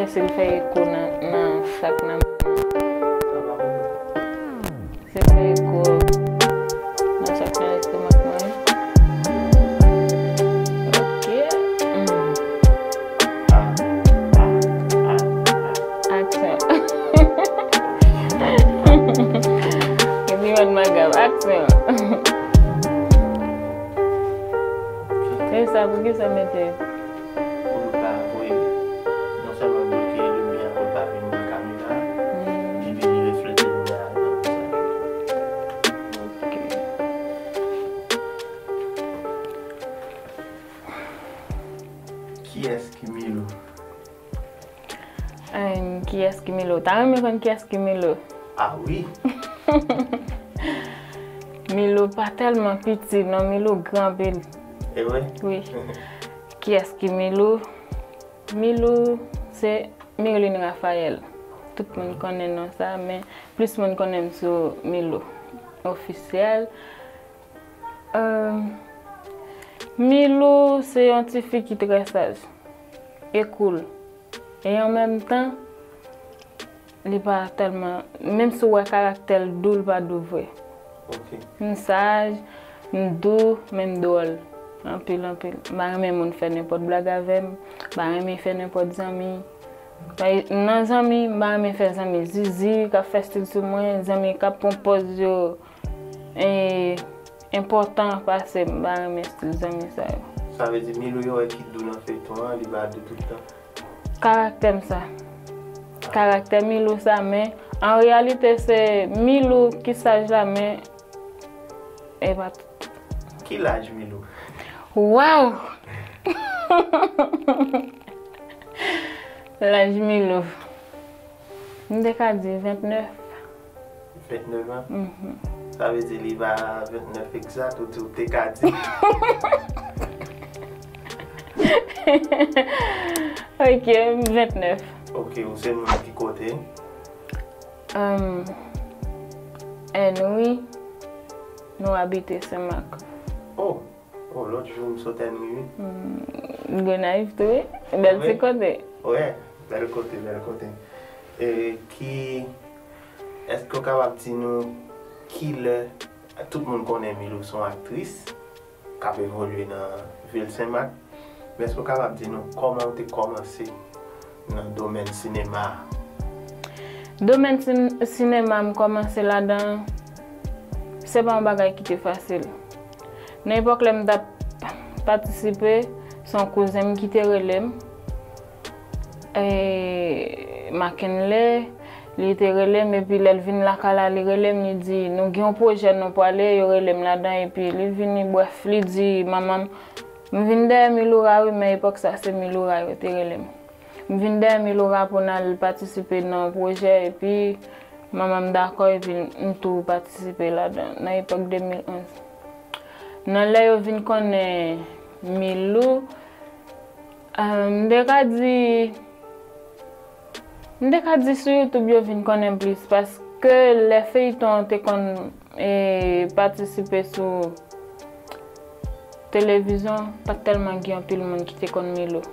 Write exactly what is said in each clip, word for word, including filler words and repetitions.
Si l fè eko nan, nan sa k nan men mwen. Si l fè eko nan sa k nan lestomak mwen. Ok. Hmm. Aksyon. Epi mèt Magab, aksyon. E sa, poukisa mete? Pou l pa voye, non sèlman bloke limyè a, pou l pa vin nan kamera a, epi li reflete limyè a nan visaj. Ok. Kiyès ki Milou? Em, kiyès ki Milou? Ta renmen konn kiyès ki Milou? Ah wi. Milou pa tèlman piti, non, Milou gran anpil. E vre? Wi. Kiyès ki Milou? Milou se Mirline Raphaël. Tout moun konnen non sa, men plis moun konnen m sou Milou ofisyèl. Em, Milou se yon ti fi ki trè saj e cool. E an menm tan, li pa tèlman, menm si w wè karaktè l dou, l pa dou vre. Ok. M saj, m dou, men m dwòl. Anpil, anpil. M pa renmen moun fè nenpòt blag avè m. M pa renmen fè nenpòt zanmi. Nan zanmi, m pa renmen fè zanmi zizi, k ap fè stil sou mwen, zanmi k ap pran pòz yo e, enpòtan pase m. M pa renmen stil zanmi sa yo. Sa vle di Milou yo wè ki dou nan feyton an, li pa dou tout tan? Karaktè m sa. Karaktè Milou sa, men an reyalite se Milou ki saj la, men e pa tout. Ki laj Milou? Waw! Laj Milou. M te ka di vennèf. Vennèf an? Mhm. Sa vle di li pa vennèf egzat, ou di ou te ka di. Ok, vennèf. Ok, ou se moun ki kote? Em, Ènri, nou abite Senmak. Oh, oh, lòt jou m sot Ènri, wi. Hmm, Gonayiv tou, wi. Bèl ti kote. Wi, bèl kote, bèl kote. E ki, èske w kapab di nou kilè, tout moun konnen Milou se yon aktris k ap evolye nan vil Senmak, men èske w kapab di nou kòman w te kòmanse nan domèn sinema a? Domèn sin-, sinema m kòmanse ladan, se pa yon bagay ki te fasil. Nan epòk lè m t ap patisipe, se yon kouzen m ki te rele m. E, Mackenley, li te rele m, epi lè l vin lakay la, li rele m, li di, "Nou gen yon pwojè nou prale," yo rele m ladan, epi li vini, brèf, li di manman m, "M vin dèyè Miloura wi, men epòk sa se Miloura yo te rele m. M vin dèyè Miloura pou n al patisipe nan yon pwojè," epi manman m dakò, epi m tou patisipe ladan, nan epòk de mil onz. Nan lè yo vin konnen Milou, eh, m te ka di, m te ka di sou YouTube yo vin konnen m plis, paske lè feyton te konn, eh, patisipe sou televizyon, pa t tèlman gen anpil moun ki te konn Milou.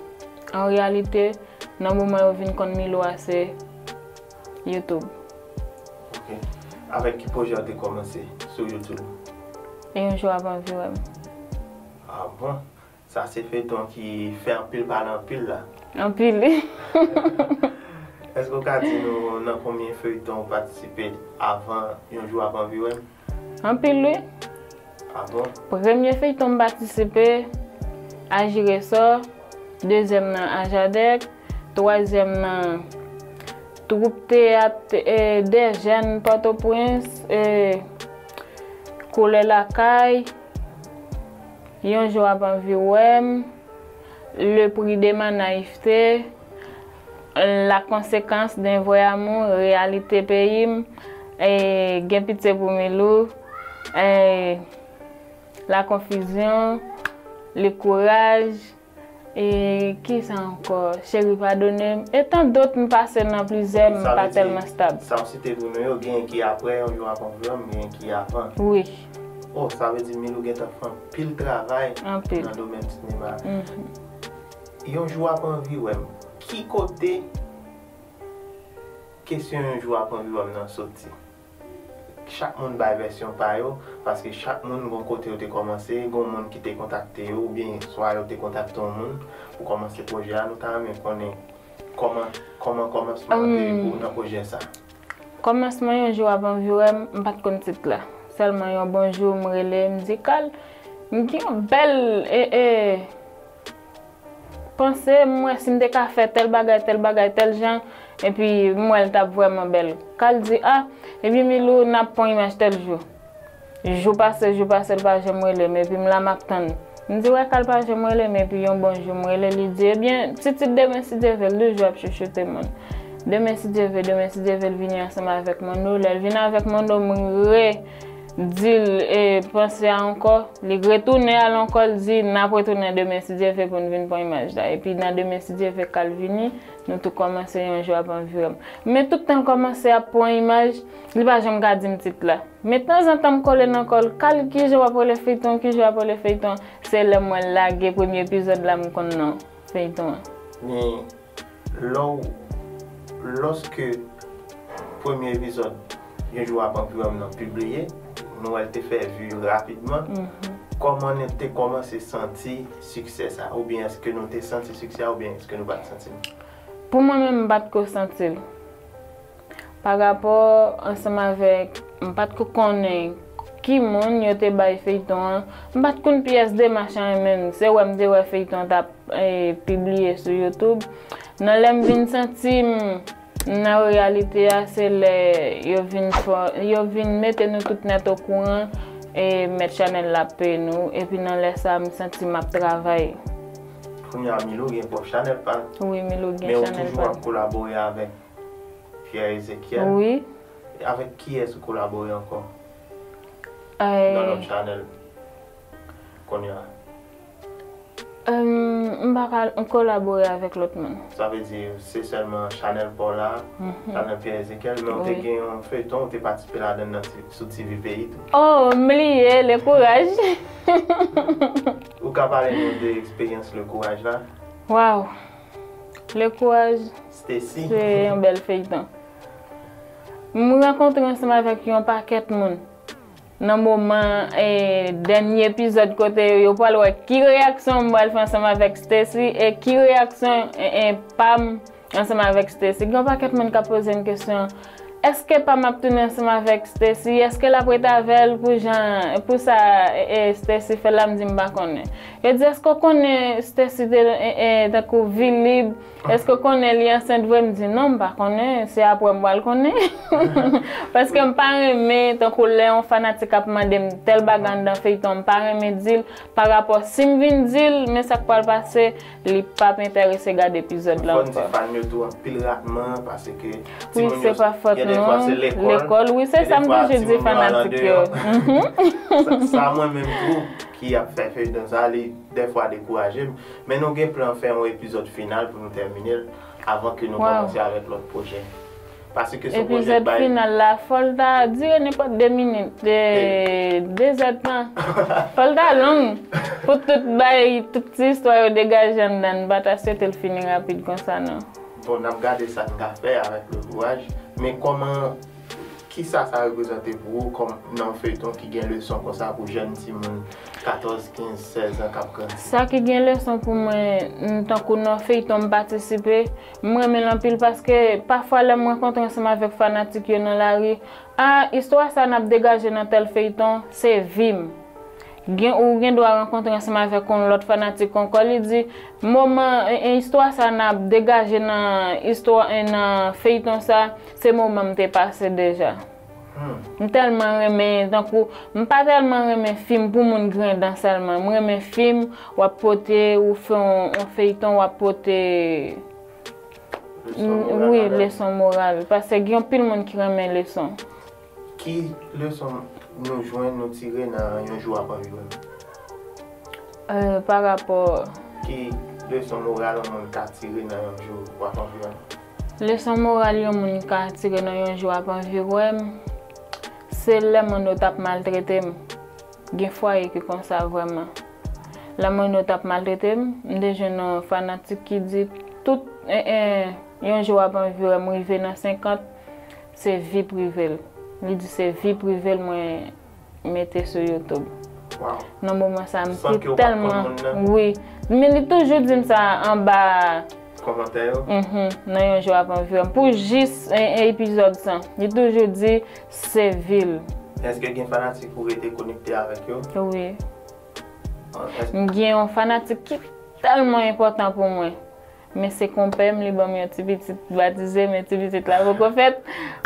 An reyalite, nan moman yo vin konn Milou a, se YouTube. Ok. Avèk ki pwojè w te kòmanse sou YouTube? E yon jou ap anvi wè m. Ah bon? Sa se feyton ki fè anpil pale anpil la. Anpil, wi. Èske w ka di nou nan konbyen feyton ou patisipe avan yon jou ap anvi wè m? Anpil, wi. Ah bon? Premye feyton m patisipe, Aji Resò, dezyèm nan Ajadèk, twazyèm nan Twoup Teyat, eh, dè Jèn Pòtoprens, eh, Koulè Lakay, Yon jou ap anvi wè m, Le Prix de ma naïveté, La conséquence d'un vrai amour, Reyalite peyi m, eh, Gen pitye pou Milou, eh, La confusion, Le courage, e kisa ankò? Cheri padone m. E tan dòt, m pase nan plizyè, m pa tèlman stab. Sa w site pou nou yo, gen ki apre Yon jou ap anvi wè m, gen ki avan. Wi. Oh, sa vle di Milou gentan fè anpil travay nan domèn sinema. Mhm. Yon jou ap anvi wè m. Ki kote kesyon yon jou ap anviwòm nan soti? Chak moun bay vèsyon pa yo, paske chak moun gon kote yo te kòmanse, gon moun ki te kontakte yo, oubyen swa yo te kontakte yon moun pou kòmanse pwojè a. Nou ta renmen konnen kòman, kòman kòmansman an te ye pou ou nan pwojè sa. Kòmansman yon jou ap anviwòm, m pa t konn tit la. Sèlman yon bon jou, m rele, m di, Kal, m gen yon bèl, e, e, panse, m wè si m te ka fè tèl bagay, tèl bagay, tèl jan, epi m wè l t ap vrèman bèl. Kal di, a, epi Milou, n ap pran imaj tèl jou. Jou pase, jou pase, l pa janm rele m, epi m la m ap tann. M di, wè, Kal pa janm rele m, epi yon bon jou, m rele, li di, ebyen, pitit demen, si Dye vle, l toujou ap chouchoute moun. Demen, si Dye vle, demen, si Dye vle, l vini ansanm avèk Manno. Lè l vin avèk Manno, m re di l, e, panse a ankò. Li retounen al ankò, l di, n ap retounen demen, si Dye vle, pou n vin pran imaj la. Epi nan demen, si Dye vle, Kal vini, nou tou kòmanse yon jou ap anviwòm. Men tout tan l kòmanse ap pran imaj, li pa janm ka di m tit la. Men tanzantan m kole nan kò l, Kal, kijan w ap rele feyton, kijan w ap rele feyton? Se lè m wè l lage premye epizòd la m konn non feyton an. Men lè w, lòske premye epizòd Yon jou ap anviwòm nan pibliye, nou wè l te fè vi rapidman. Kòman nou te kòmanse santi siksè sa? Oubyen èske nou te santi siksè a, oubyen èske nou pa t santi l? Pou mwen menm, m pa t ko santi l. Pa rapò ansanm avèk, m pa t ko konnen ki moun yo te bay feyton an. M pa t konn pyès demach anyen menm. Se wè m te wè feyton an t ap, e, pibliye sou YouTube. Nan lè m vin santi m nan reyalite a, se lè yo vin fè, yo vin mete nou tout nèt okouran, e, mèt chanèl la ap peye nou. Epi nan lè sa a, m santi m ap travay. Kounye a, Milou gen pwòp chanèl pa l. Wi, Milou gen chanèl pa l. Men ou toujou ap kolabore avèk Pierre Ezekiel? Wi. Avèk kiyès ou kolabore ankò? Nan lòt chanèl kounye a? M pa ka kolabore avèk lòt moun. Sa vle di, se sèlman chanèl pa w la, chanèl Pierre Ezekiel, men ou te gen yon feyton, ou te patisipe ladan l nan ti, sou T V Peyi tou. Oh, m bliye, Le Courage. Ou ka pale nou de eksperyans Le Courage la? Waw. Le Courage, Stacy, se yon bèl feyton. M rankontre ansanm avèk yon pakèt moun. Nan moman, e, dènye epizòd kote yo pral wè ki reyaksyon m pral fè ansanm avèk Stacy e ki reyaksyon, e, e, pa m ansanm avèk Stacy. Gen yon pakèt moun k ap poze m kesyon, èske pa m ap tounen ansanm avèk Stacy? Èske l ap ret avè l pou jan, pou sa, e, e, Stacy fè la? M di m pa konnen. Yo di, èske w konnen Stacy te, e, e, tankou vilib? Èske w konnen li ansent vre? M di, non, m pa konnen. Se apre m pral konnen. Paske m pa renmen, tankou lè yon fanatik ap mande m tèl bagay anndan feyton, m pa renmen di l. Pa rapò si m vin di l, men sa k pral pase, li p ap enterese gade epizòd la ankò. Fò n di fan yo tou anpil ratman, paske timoun yo, gen de fwa se lekòl, wi, se sa m toujou di fanatik yo. Sa, sa mwen menm tou ki ap fè feyton sa, li dèfwa dekouraje m. Men nou gen plan fè yon epizòd final pou nou tèmine l avan ke nou kòmanse avèk lòt pwojè. Paske se yon pwojè k bay. Epizòd final la, fò l ta dire nenpòt de minit, de, de zèdtan. Fò l ta long pou tout bay, tout ti istwa yo degaje anndan. M pa ta swete l fini rapid konsa, non. Bon, n ap gade sa n ka fè avèk Le Courage. Men kòman Kisa sa reprezante pou ou kòm nan yon feyton ki gen leson konsa pou jèn timoun katòz, kenz, sèz an k ap grandi? Sa ki gen leson pou mwen, m, tankou nan feyton m patisipe, m renmen l anpil paske pafwa lè m rankontre ansanm avèk fanatik yo nan lari, a, istwa sa n ap degaje nan tèl feyton, se vi m. Gen, ou gen dwa rankontre ansanm avèk yon lòt fanatik ankò, li di, moman, e, e, istwa sa n ap degaje nan istwa, e, nan feyton sa, se moman m te pase deja. M tèlman renmen, tankou, m pa tèlman renmen fim pou moun grendan sèlman. M renmen fim, w ap pote, ou fè yon, yon feyton, w ap pote, wi, leson moral. Paske gen anpil moun ki renmen leson. Ki leson nou jwenn, nou tire nan Yon jou ap anviwòm? Euh, pa rapò. Ki leson moral yon moun ka tire nan Yon jou ap anviwòm? Leson moral yon moun ka tire nan Yon jou ap anviwòm, se lè moun yo t ap maltrete m. Gen fwaye ki konsa vrèman. Lè moun yo t ap maltrete m, m te jwenn yon fanatik ki di, tout, eh, eh, Yon jou ap anviwòm rive nan senkant, Se vi prive l. Li di se vi prive l mwen mete sou YouTube. Waw. Nan moman sa, m San te ke w pa konn tèlman. Moun nan? Wi. Men li toujou di m sa anba Kòmantè yo? mhm, nan yon jou avan vwè m. Pou jis en, en epizòd sa, li toujou di se vi l. Èske gen fanatik ou rete konekte avèk yo? Wi. An, èske- M gen yon fanatik ki tèlman enpòtan pou mwen. Men se konpè m, li ban m yon ti pitit batize, men ti pitit la poko fèt.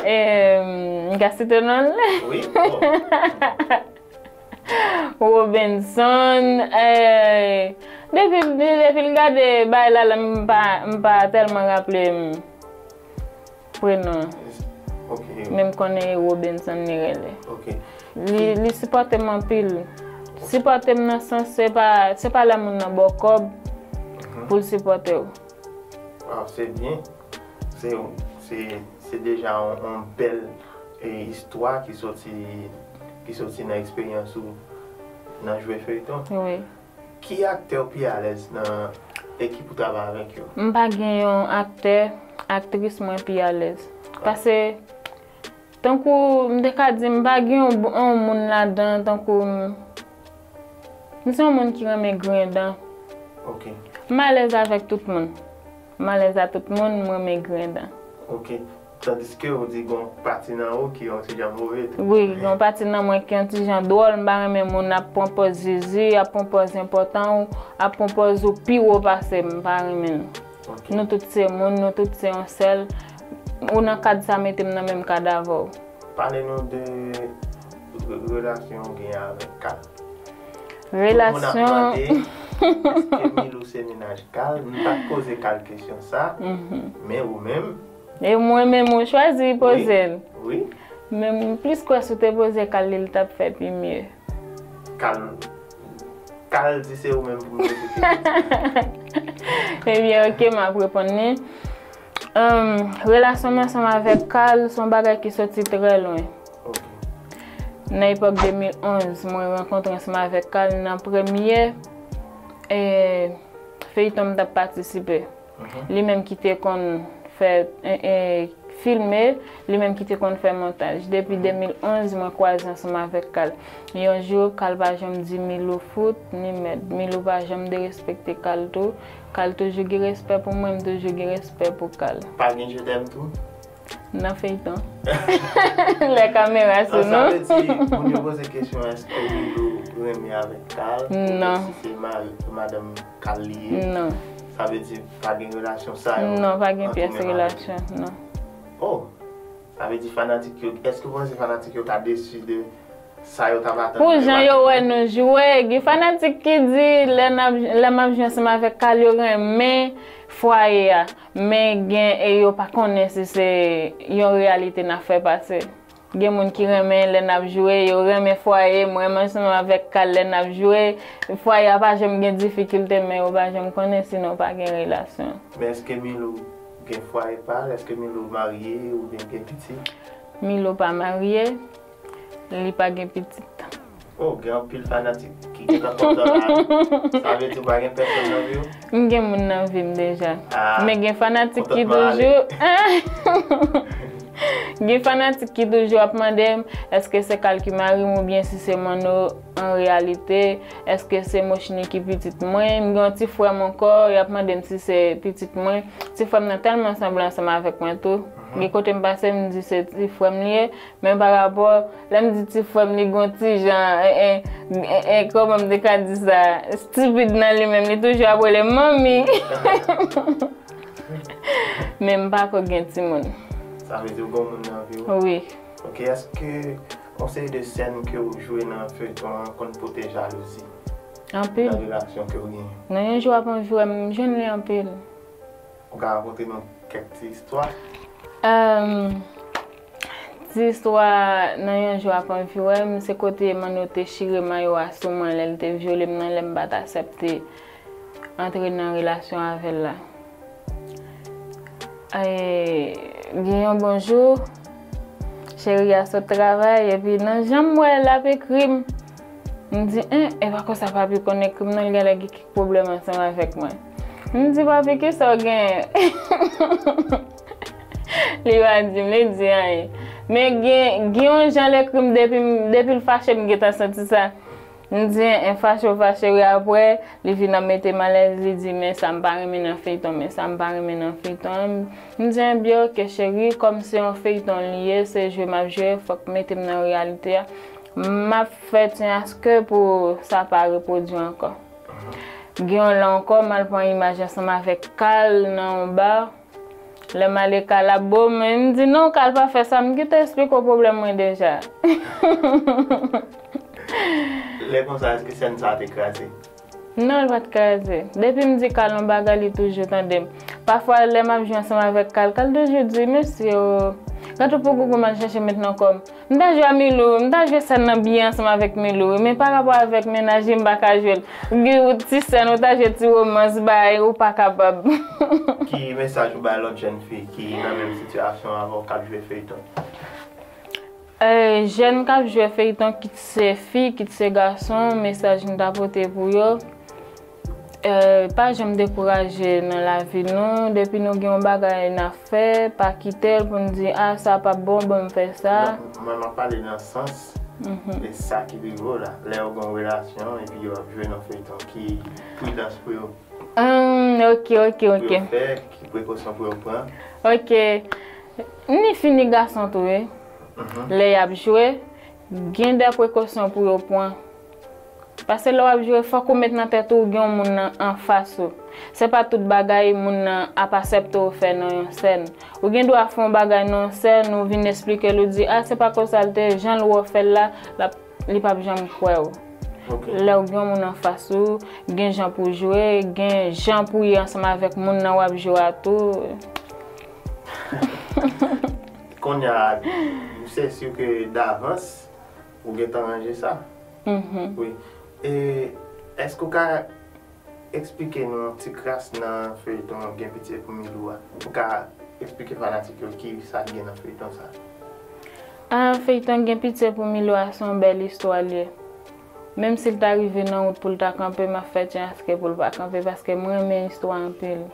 E, m ka site non l? Wi. Oh. Robinson, eh, depi, depi l gade bay la, la, m pa, m pa tèlman raple m prenon. Ok. Men m konnen e Robinson li rele. Ok. Li, li sipòte m anpil. Sipòte m nan sans se pa, se pa lè moun nan ba w kòb pou l sipòte w. Waw, se byen. Se, se, se deja yon, yon bèl e, istwa ki soti, ki soti nan eksperyans ou nan jwe feyton. Wi. Ki aktè ou pi alèz nan ekip ou travay avèk yo? M pa gen yon aktè, aktris mwen pi alèz. Paske, tankou m te ka di, m pa gen yon, yon moun ladan, tankou m, m se yon moun ki renmen grenn dan. Ok. M alèz avèk tout moun. M alèz a tout moun, m renmen grenn dan. Ok. Tandiske ou di gon pati nan ou ki yon ti jan move tou. Wi, yon pati nan mwen ki yon ti jan dwòl, m pa renmen moun ap pran pòz zizi, ap pran pòz enpòtan ou ap pran pòz ou pi wo pase m, m pa renmen l. Ok. Nou tout se moun, nou tout se yon sèl. Ou nan kad sa mete m nan menm kad avè w. Pale nou de re- relasyon ou gen avèk Kal. Tout moun ap Relasyon. Mande, èske Milou se mennaj Kal? M pa t poze Kal kesyon sa, men ou menm. E mwen menm ou chwazi poze l. Wi. Men m plis kwè si w te poze Kal li, li t ap fè pi mye. Kal, Kal di se ou menm pou m poze kesyon. Ebyen, ok, m ap reponn li. Em, relasyon m ansanm avèk Kal se yon bagay ki soti trè lwen. Ok. Nan epòk de mil onz, mwen rankontre ansanm avèk Kal nan premye e, feyton m t ap patisipe. Li menm ki te konn fè e, e, filme, li menm ki te konn fè montaj. Depi de mil onz, mwen kwaze ansanm avèk Kal. Yon jou, Kal pa janm di Milou fout, ni mèd. Milou pa janm derespekte Kal tou. Kal toujou gen respè pou mwen, m toujou gen respè pou Kal. Pa gen je t'aime tou? Nan feyton. Lè kamera sou Sa nou. Vle di, moun yo poze kesyon, èske Milou renmen avèk Kal? Non. Si se ma- madanm Kal li ye? Non. Sa vle di, pa gen relasyon sa yo? Non, pa gen ant pyès ou menm avèk relasyon, non. Oh! Sa vle di fanatik yo, èske ou panse fanatik yo ka desi de sa yo t ap atann? Pou jan yo wè nou jwe, gen fanatik ki di lè n ap, lè m ap jwe ansanm avèk Kal, yo renmen fwaye a. Men gen e yo pa konnen si se yon reyalite n ap fè pase. Gen moun ki renmen lè n ap jwe, yo renmen fwaye, m renmen ansanm avèk Kal lè n ap jwe. Fwaye a pa janm gen difikilte, men yo pa janm konnen, sinon pa gen relasyon. Men èske Milou gen fwaye pa l? Èske Milou marye oubyen gen pitit? Milou pa marye, li pa gen pitit. Oh, gen anpil fanatik ki gentan kontan la. Sa vle di ou pa gen pèsòn nan vi w? M gen moun nan vi m deja. Ah, Men gen fanatik ki kontantman ale. Toujou. Gen fanatik ki toujou ap mande m èske se Kal ki mari m oubyen si se Manno an reyalite, èske se Mochni ki pitit mwen. M gen yon ti frè m ankò, y ap mande m si se pitit mwen. Ti frè m nan tèlman sanble ansanm avèk mwen tou. Gen kote m pase, m di se ti frè m li ye, men pa rapò, lè m di ti frè m, li gon ti jan, e, e, e, e, kòman m te ka di sa, stipid nan li menm, li toujou ap rele m manmi. Men m pa ko gen timoun. Sa vle di ou gon moun nan vi w? Wi. Ok, èske yon seri de sèn ke ou jwe nan feyton an konn pote jalouzi Anpil. Nan relasyon ke ou genyen? Nan yon jou ap anvi wè m jwenn li anpil. Ou ka rakonte nou kèk ti istwa? Em, ti istwa nan yon jou ap anvi wè m, se kote Manno te chire mayo a sou mwen lè l te vyole m nan, lè m pa t aksepte antre nan relasyon avè l la. E, gen yon bon jou, cheri a sot travay, epi nan jan m wè l ap ekri m, m di, en, e pa konsa papi konn ekri m non, l genlè gen kèk pwoblèm ansanm avèk mwen. M di, papi, kisa w genyen? Li pa di m, li di anyen. Men gen, gen yon jan l ekri m depi, depi l fache m gentan santi sa. M di, en, fache w fache wi, apre, li vin ap mete m alèz, li di, men sa m pa renmen nan feyton, men sa m pa renmen nan feyton an. M di, enbyen, oke, cheri, kòm se yon feyton li ye, se jwe m ap jwe, fòk mete m nan reyalite a. M ap fè tyen aske pou sa pa repwodui ankò. Gen yon lè ankò, m al pran imaj ansanm avèk Kal nan yon ba. Lè m ale, Kal ap bo mwen, m di, non, Kal pa fè sa, m gentan esplike w pwoblèm mwen deja. Lè konsa, èske sèn sa a te kraze? Non, l pa t kraze. Depi m di Kal yon bagay, li toujou tande m. Pafwa, lè m ap jwe ansanm avèk Kal, Kal toujou di, mesye o, gade pou gogo m al chèche met nan kò m. M ta jwe a Milou, m ta jwe sèn nan byen ansanm avèk Milou, men pa rapò avèk mennaj li, m pa ka jwe l. Gen yon ti sèn, ou ta jwe ti womans, bay, ou pa kapab. Ki mesaj ou bay lòt jèn fi ki nan menm sitiyasyon avè w k ap jwe feyton? Eh, jèn k ap jwe feyton, kit se fi, kit se gason, mesaj m ta pote pou yo, eh, pa janm dekouraje nan lavi nou. Depi nou gen yon bagay n ap fè, pa kite l pou n di, a, sa p ap bon, ban m fè sa. Non, mwen, m ap pale nan sans e sa ki rive w la. Lè w gen yon relasyon epi yo ap jwe nan feyton, ki pridans pou yo, Hmm, ok, ok, pou ok. yo fè, ki prekosyon pou yo pran? Ok. Ni fi ni gason tou, wi. Lè y ap jwe, gen de prekosyon pou yo pran. Paske lè w ap jwe, fòk ou met nan tèt ou, ou gen yon moun nan anfas ou. Se pa tout bagay moun nan ap aksepte w fè nan yon sèn. Ou gen dwa fè yon bagay nan yon sèn, ou vin esplike l, ou di, a, se pa konsa l te, jan l wè w fè l la, l ap, li p ap janm kwè w. Ok. Lè w gen yon moun anfas ou, gen jan pou w jwe, gen jan pou w ye ansanm avèk moun nan w ap jwe a tou. Kounye a, se si ke davans, ou gentan ranje sa. Mhm. Wi. E èske w ka eksplike nou yon ti kras nan feyton Gen Pitye pou Milou a? Ou ka eksplike fanatik yo ki sa k gen nan feyton sa? A, feyton Gen Pitye pou Milou a se yon bèl istwa l ye. Menm si l ta rive nan wout pou l ta kanpe, m ap fè tyen aske pou l pa kanpe, paske m renmen istwa anpil.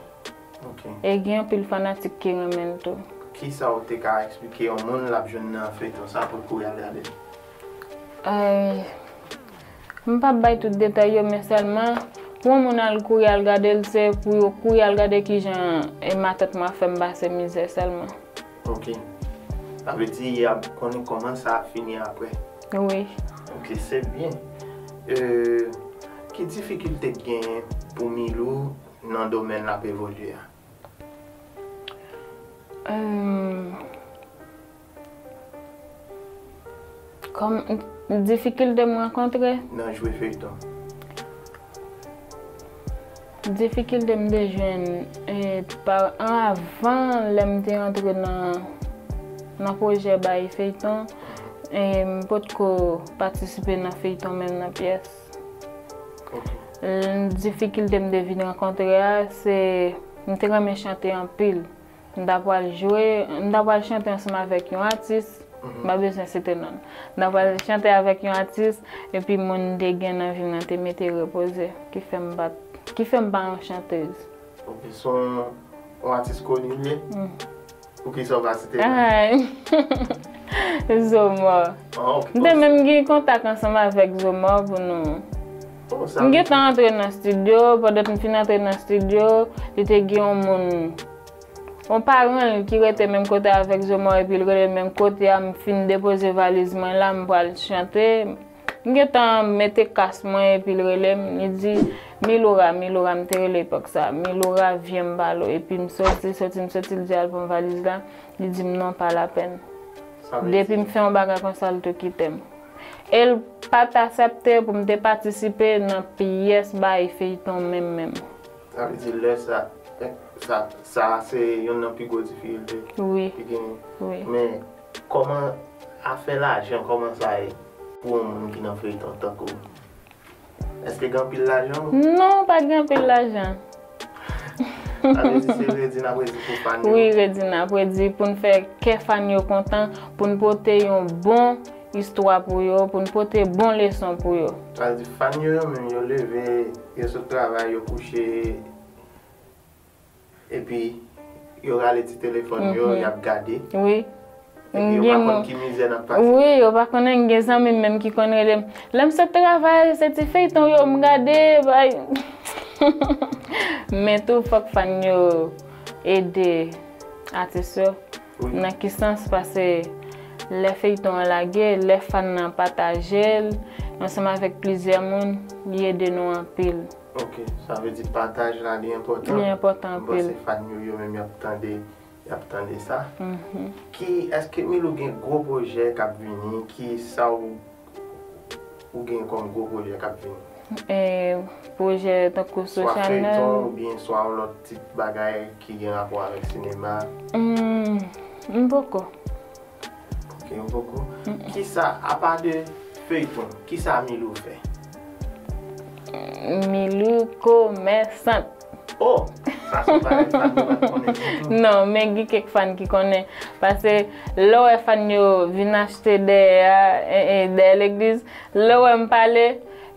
Ok. E gen anpil fanatik ki renmen l tou. Kisa w te ka eksplike yon moun l ap jwenn nan feyton sa pou l kouri al gade l? Eh, m p ap bay tout detay yo, men sèlman, pou yon moun al kouri al gade l, se pou yo kouri al gade kijan e matant mwen ap fè m pase mizè sèlman. Ok. Sa vle di y ap konnen kòman sa ap fini apre. Wi. Ok, se byen. Euh, ki difikilte k genyen pou Milou nan domèn l ap evolye a? Hmm. Kòm difikilte m rankontre? Nan jwe feyton. Difikilte m te jwenn, eh, pa, anvan lè m te antre nan, nan pwojè bay feyton, eh, m potko patisipe nan feyton menm nan pyès. Ok. Eh, difikilte m te vin rankontre a, se m te renmen chante anpil. M ta pral jwe, m ta pral chante ansanm avèk yon atis. M pa bezwen site non l. M ta pral chante avèk yon atis, epi moun m te gen nan vi m nan te mete repoze, ki fè m pa, ki fè m pa yon chantez. Ok, se yon, yon atis koni l ye? Poukisa w pa site non l? Ay. Zomò. Ah, ok. M te menm gen kontak ansanm avèk Zomò pou nou. Oh, sa M vle gentan antre nan estidyo, pandan m fin antre nan estidyo, li te gen yon moun, yon paran l ki rete menm kote avèk Zomò, epi l rele l menm kote a, m fin depoze valiz mwen la, m pral chante. M gentan mete kas mwen, epi l rele m, li di, Milora, Milora, m te rele epòk sa, Milora, vyen m ba l ou, epi m soti, soti, m soti, l di al pran valiz la, li di m non, pa lapèn. Sa vle Depi di m fè yon bagay konsa, l tou kite m. E l pa t aksepte pou m te patisipe nan pyès bay feyton menm menm. Sa vle di lè sa, sa, sa se youn nan pi gwo difikilte Wi, ki genyen. wi. Men kòman afè lajan, kòman sa ye pou yon moun ki nan feyton tankou w? Èske gen anpil lajan ou? Non, pa gen anpil lajan. Sa vle di se redi n ap redi pou fan yo. Wi, redi n ap redi pou n fè kè fan yo kontan, pou n pote yon bon istwa pou yo, pou n pote bon leson pou yo. Sa vle di fan yo, yo menm, yo leve, yo sot travay, yo kouche, epi yo rale ti telefòn yo, Mhm. y ap gade. Wi. Epi yo pa konn ki mizè n ap pase. Wi, yo pa konnen, gen zanmi m menm ki konn rele m. Lè m sot travay, se ti feyton yo m gade, bay. Men tou, fòk fan yo ede atis yo. Wi. Nan ki sans? Paske lè feyton an lage, lè fan nan pataje l, ansanm avèk plizyè moun, li ede nou anpil. Ok, sa vle di pataj la, li enpòtan. Li enpòtan anpil. M panse fan yo, yo menm, y ap tande, y ap tande sa. Mhm. Ki, èske Milou gen gwo pwojè k ap vini? Ki sa w, ou gen kòm gwo pwojè k ap vini? E, pwojè tankou sou chanèl. Swa feyton oubyen swa yon lòt tip bagay ki gen rapò avèk sinema? Hmm, m poko. Ok, ou poko. Mm. Kisa, apa de feyton, kisa Milou fè? Milou komèsant. Oh! Sa se yon bagay fan yo pa t konnen ditou. Non, men gen kèk fan ki konnen. Paske lè w wè fan yo vin achte dèyè a, e, e, dèyè legliz, lè w wè m pale,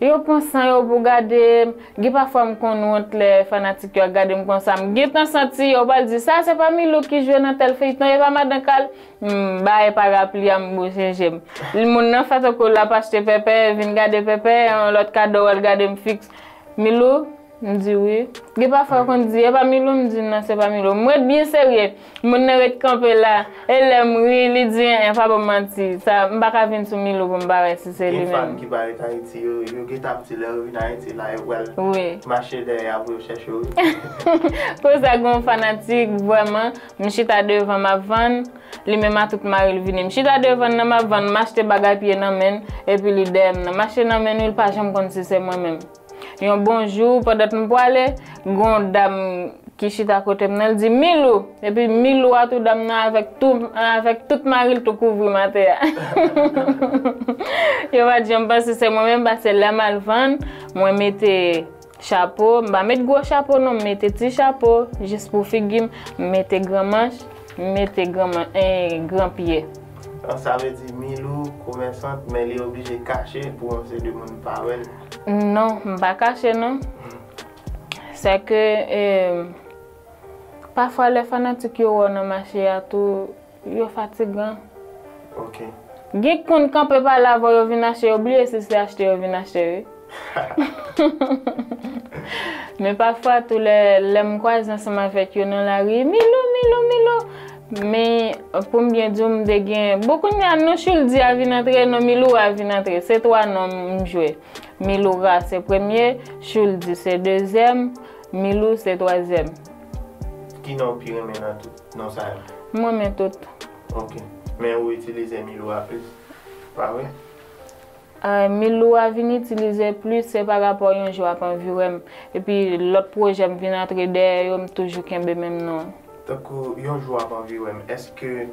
yo pran san yo pou gade m. Gen pafwa m konn wont lè fanatik yo ap gade m konsa. M gentan santi yo pral di, "Sa se pa Milou ki jwe nan tèl feyton, e pa madan Kal." M bay parapli a, m bouche je m. Moun nan fè tankou l ap achte pèpè, vin gade pèpè, yon lòt kadò, w al gade m fiks. "Milou?" M di, "Wi." Gen pafwa yo konn di, "E pa Milou?" M di, "Non, se pa Milou." M ret byen serye. Moun nan ret kanpe la. E lè m ri, li di, "En, en, pa ban m manti. Sa, m pa ka vin sou Milou pou m pa wè si se li menm." Gen fan ki pa ret Ayiti, yo, yo gentan ap di lè yo vin Ayiti la, yo pral mache dèyè a pou yo chèche w, wi. Wi. Konsa, gen yon fanatik, vrèman, m chita devan, m ap vann, li menm a tout mari l vini. M chita devan l nan, m ap vann, m achte bagay pye nan men l, epi li dèyè m nan. M achte nan men l, wi, l pa janm konn si se mwen menm. Yon bon jou, pandan m pwale, gen yon dam ki chita kote m nan, l di, "Milou!" Epi Milou a tou dam nan avèk tou, avèk tout mari l tou kouvri m atè a. Yo pa t janm panse se mwen menm, paske lè m al vann, mwen mete chapo, m pa met gwo chapo non, m mete ti chapo, jis pou figi m, m mete gran manch, m mete gran man-, eh, gran pye. Sa vle di Milou, komèsant, men li oblije kache pou yon seri de moun pa wè l. Non, m pa kache non. Se ke, eh, pafwa lè fanatik yo wè w nan mache a tou, yo fatigan. Ok. Gen k konn kanpe pale avè w, yo vin achte, yo bliye si se achte yo vin achte, wi. Men pafwa tou lè, lè m kwaze ansanm avèk yo nan lari, "Milou, Milou, Milou." Men pou m byen di w, m te gen, bon, kounye a non Chouldi a vin antre, non Milou a vin antre. Se twa non m jwe. Milou Ra se premye, Chouldi se dezyèm, Milou se twazyèm. Ki non w pi renmen nan tout non sa yo? M renmen tout. Ok. Men ou itilize Milou a plis, pa vre? Ah, Milou a vin itilize plis, se pa rapò yon jou ap anvi wè m. Epi lòt pwojè m vin antre dèyè yo, m toujou kenbe menm non an. Tankou yon jou ap anvi wè m, èske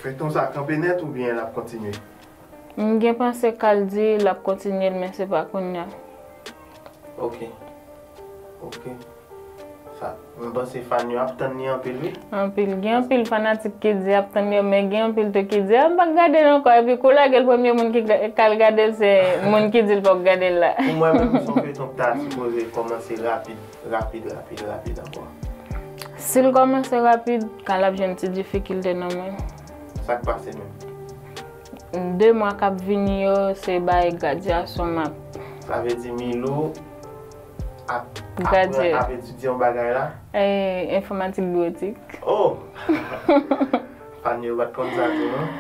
feyton sa kanpe nèt oubyen l ap kontinye? M gen panse Kal di l ap kontinye l, men se pa kounye a. Ok. Ok. Sa, m panse fan yo ap tann li anpil, wi. Anpil. Gen anpil fanatik ki di ap tann yo, men gen anpil tou ki di, "A, m pa gade l ankò." Epi kou lage l, premye moun ki ga-, k al gade l, se moun ki di l poko gade l la. Pou mwen menm, se yon feyton ki ta sipoze kòmanse rapid, rapid, rapid, rapid ankò. Si l kòmanse rapid, Kal ap jwenn ti difikilte nan men. Sa k pase menm? De mwa k ap vini yo, se bay gradyasyon m ap. Sa vle di Milou ap aprann, ap etidye yon bagay la? Eh, enfòmatik biwotik. Oh! Fan yo pa t konn sa tou, non?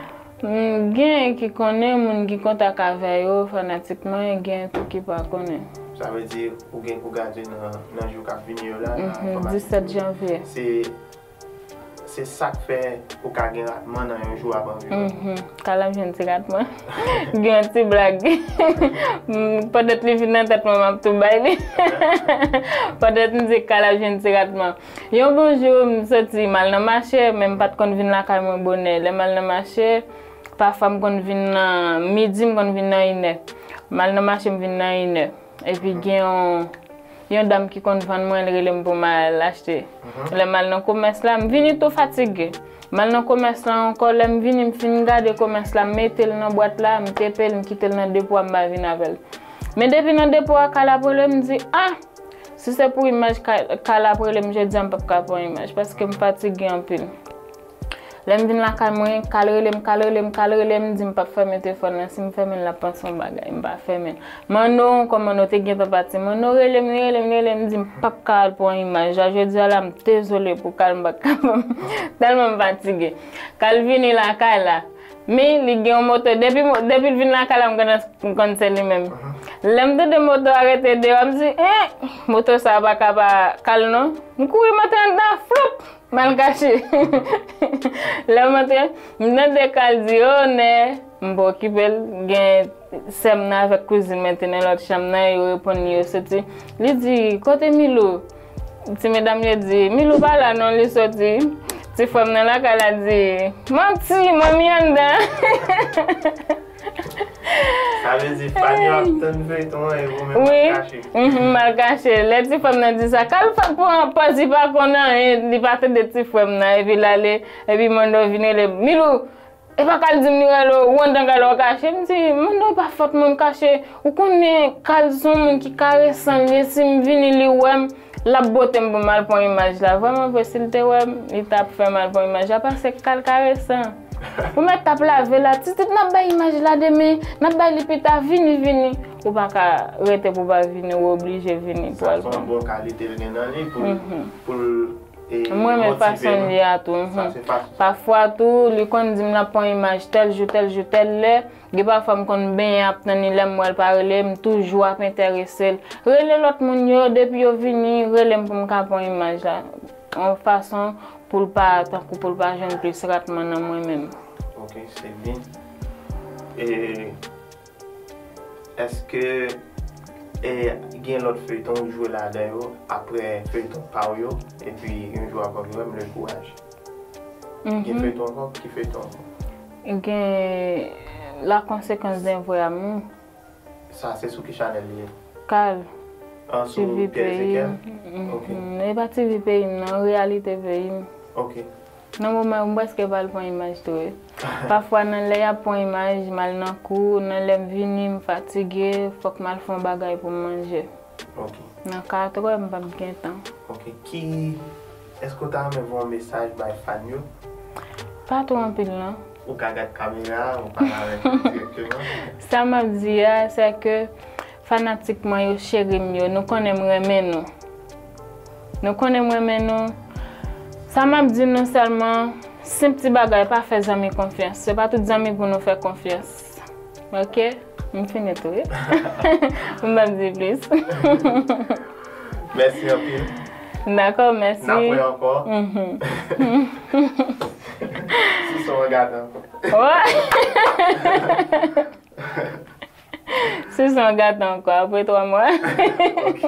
Mm, gen ki konnen, moun ki kontak avè yo, fanatik mwen, gen tou ki pa konnen. Sa vle di, ou gen pou gade nan, nan jou k ap vini yo la, nan enfòmatik. Mhm, disèt janvye. Se Se sa k fè ou ka gen ratman nan yon jou ap anvi wè. Mhm. Kal ap jwenn ti ratman. Gen yon ti blag. Mm, pandan li vin nan tèt mwen, m ap tou bay li. Pandan m di Kal ap jwenn ti ratman. Yon bon jou, m soti, m al nan mache, men m pa t konn vin lakay mwen bonè. Lè m al nan mache, pafwa m konn vin nan midi, m konn vin nan inè. M al nan mache, m vin nan inè. Epi gen yon, yon dam ki konn vann mwen, l rele m pou m al achte. Mhm. Lè m al nan komès la, m vini tou fatige. M al nan komès la ankò, lè m vini, m fin gade komès la, m mete l nan bwat la, m tepe l, m kite l nan depo a, m pa vin avè l. Men depi nan depo a, Kal ap rele m, m di, "Ah! Si se pou imaj Kal, Kal ap rele m jodi a, m p ap ka pran imaj, paske m fatige anpil." Lè m vin lakay mwen, Kal rele m, Kal rele m, Kal rele m, m di m p ap fèmen telefòn nan. Si m fèmen l, l ap panse yon bagay, m pa fèmen l. Manno ankò, Manno te gentan pati. Manno rele m, li rele m, li rele m, m di m p ap ka al pran imaj la. Jodi a la, m dezole pou Kal, m pa t kapab. Tèlman m fatige. Kal vini lakay la. Men, li gen yon moto. Depi, mo- depi l vin lakay la, m konn, m konn se li menm. Lè m tande moto a rete deyò, m di, en, moto sa a pa ka pa Kal non. M kouri, m antre anndan, floup! M al kache. Lè m antre, m tande Kal di, o nè, m pa okipe l. Gen sè m nan avèk kouzin mwen te nan lòt chanm nan, yo reponn li, yo soti. Li di, kote Milou? Ti medam yo di, Milou pa la non, li soti. Ti frè m nan lakay la di, manti, manmi anndan. Sa vle di, fan yo ap tann feyton an e ou menm w ap kache. Mhm, m al kache. Lè ti frè m nan di sa, Kal fè pran pòz li pa konn anyen, li pa tande ti frè m nan, epi l ale, epi Manno vin rele, Milou, e pa Kal di m li rele w, ou anndan Kal w kache. M di, Manno, e pa fòt mwen m kache. Ou konnen Kal se yon moun ki karesan li ye, si m vini li wè m, l ap bote m pou m al pran imaj la. Vrèman vre, si l te wè m, li t ap fè m al pran imaj la, paske Kal karesan. Ou mèt t ap lave la, titit n ap bay imaj la demen, n ap bay li pita, vini, vini. Ou pa ka rete pou w pa vini, ou oblije vini pou w al pran. Sa se yon bon kalite l gen nan li pou l, pou l, e, motive nou. M renmen fason l ye a tou. Sa se fason. Pafwa tou, li konn di m l ap pran imaj tèl jou, tèl jou, tèl lè. Gen pafwa m konn benyen ap tann li, lè m wè l pa rele, m toujou ap enterese l. Rele lòt moun yo, depi yo vini, rele m pou m ka pran imaj la. Yon fason pou l pa, tankou pou l pa jwenn plis ratman nan mwen menm. Ok, se byen. E èske, e, gen lòt feyton ou jwe ladan yo, apre feyton pa w yo, epi yon jou apre w jwe m, Le Courage? Gen feyton ankò? Ki feyton ankò? Gen La Conséquence d'un Vrai Amour. Sa se sou ki chanèl li ye? Kal. An, sou Pierre Ezekiel? Ok. Mhm. E pa T V peyi m non, Reyalite peyi m. Ok. Nan moman yo, m prèske pa al pran imaj tou wi. Pafwa, nan lè y ap pran imaj, m al nan kou, nan lè m vini, m fatige, fòk m al fè yon bagay pou m manje. Ok. Nan katòz, m p ap gen tan. Ok. Ki, èske w ta renmen voye yon mesaj bay fan yo? Pa twò anpil, non. Ou ka gad kamera a, ou pale avèk yo dirèkteman. Sa m ap di a, se ke fanatik mwen yo, cheri m yo, nou konnen m renmen nou. Nou konnen m renmen nou. Sa m ap di nou sèlman, senp ti bagay, pa fè zanmi konfyans. Se pa tout zanmi pou nou fè konfyans. Ok? M fini tou, wi. M p ap di plis. Mèsi anpil. Dakò, mèsi. N ap wè ankò. Mhm. Si son an gate ankò. Wè. Si son an gate ankò, apre twa mwa. Ok.